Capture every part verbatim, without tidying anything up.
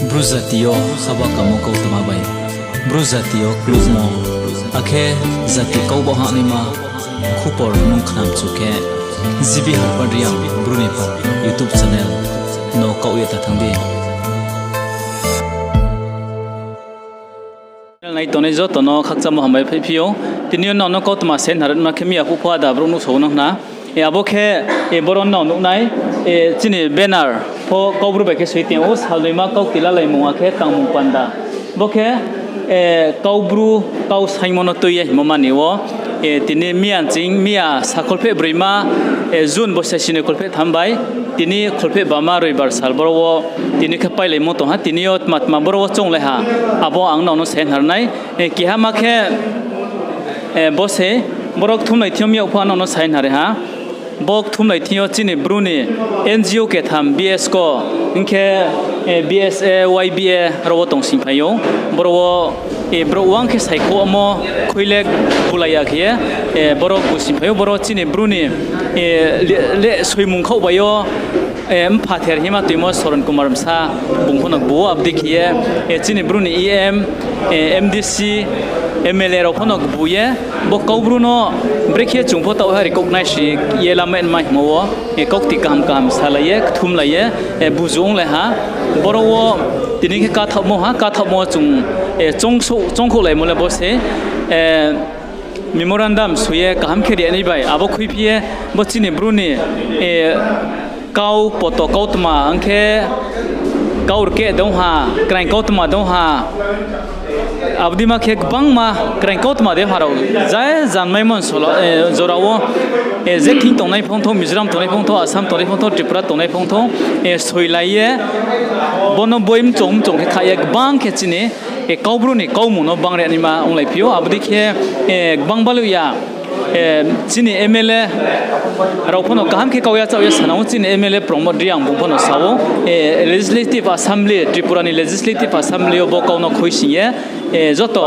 Bru jati yo haba kamo kautma bai, Bru jati yo klukmo, akhe jati kau baoh hahnaima khupor nung khnamchu khe, G B Harpad Reang Bru ni pha YouTube channel no kaoh ye ta thanng di. Nai tongnai joto no khakchangmo hambai phaiphi ou. Tini yo nrao no kautma se nrarma khe miya phuh pho ada brouh nuhsao nang khna. Abo khe, boro nrao nuhnai, chini banner pho Kaubru bai khe soi tong ou, salnoima kaukti lalaimung akhe tangmung panda. Bo khe, Kaubru kau saingmo no tui ye hingmo mani wo, tini miya nching, miya sakholpheh broima, June bosi sini kholpheh tham bai, tini kholpheh bama roibar sal boro wo, tini khe pailaimo tong ha, tini yo tma tma boro wo chounglai ha, abo ang nrao no se nrarnai. Keha ma khe, bo se, boro kthumlai thing yo miya pho ang nrao no se nrari ha. Bo kthumlai thing yo chini Bru ni N G O ketham B S ko, hing khe, B S A, Y B A rao wo tongsingphai ou. Boro wo, brouh wang khe saikhouhmo khui le bulai ya khe ye, boro busingphai ou. Boro chini Bru ni, le, le soimung khaoh bai yo, mpha ther hima tuimo Soron Kumar bsa bung pho no kbu ou, abo dei khe ye, chini Bru ni E M, M D C, M L A rao pho no kbu ye, bo Kaubru no brekhe chung pho taoh ha recognize ye lama nma hingmo wo, kaukti kaham kaham salai ye, kthumlai ye, buzu onglai ha. Boro wo tini khe kathaohmo ha, kathaohmo chung, choungkhouhlaimo le bo se, memorandum soi ye kaham khe ri nai bai, abo khuiphi ye bo chini Bru ni, kau poto kautma, hing khe kau rkeh dong ha, kraing kautma dong ha, abo dei ma khe gbangma kraing kautma dei ha rao, je janmaimo solo, jora wo, je thing tongnai phongthou, Mizoram tongnai phongthou, Assam tongnai phongthou, Tripura tongnai phongthou, soilai ye, bo no boi mchong mchong khe kha ye gbang khe chini, Kaubru ni kaumung no bang ri naima onglaiphi ou, abo dei khe, gbang baluh ya, chini M L A rao pho no kaham khe kau yachaoh ye sanang ou, chini M L A Pramod Reang bung pho no sa ou, Legislative Assembly, Tripura ni Legislative Assembly yo bo kau no khuisoing ye, joto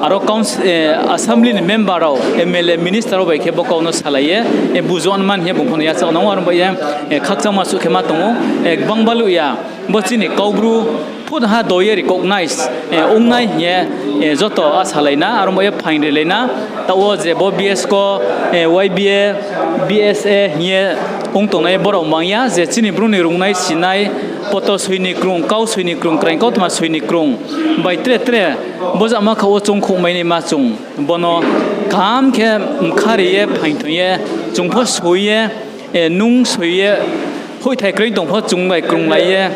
aro council, Assembly ni member rao, M L A, minister rao bai khe bo kau no salai ye, buzu onman hing ye bung pho no yachaoh nang ou, aro bai ye, khakchangma suh khe ma tong ou, gbang baluh ya, bo chini Kaubru phut ha do ye recognize, ongnai hing ye, joto asalai na, aro bai ye phaing rilai na, taoh wo je bo B S ko, Y B A, B S A hing ye ong tongnai borao mang ya, je chini Bru ni rungnai sinai, poto soi ni krung, kau soi ni krung, kraing kautma soi ni krung, bai tre tre, bo jama kha wo choungkhouhmai naima chung, bo no kaham khe mkha ri ye, phaing thong ye, chung pho soi ye, nung soi ye, hoihthai kroi tong pho chung bai krunglai ye,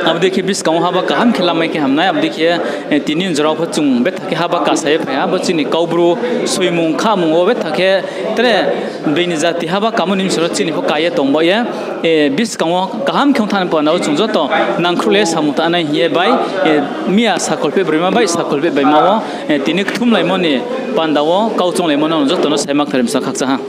abo dei khe buskang wo haba kaham khe lamai khe hamnai, abo dei khe, tini jora pho chung betha khe haba kasa ye phai ha, bo chini Kaubru soimung khamung wo betha khe tre bini jati haba kamo ni bsing ro chini pho ka ye tong ba ye, buskang wo kaham khe ong thanng panda wo chung joto nangkhruh le samung tangnai hing ye bai, miya sakholpheh broima bai sakholpheh baima wo, tini kthumlaimo ni panda wo kau chounglaimo no joto no saima kthar bsa khakchang ha.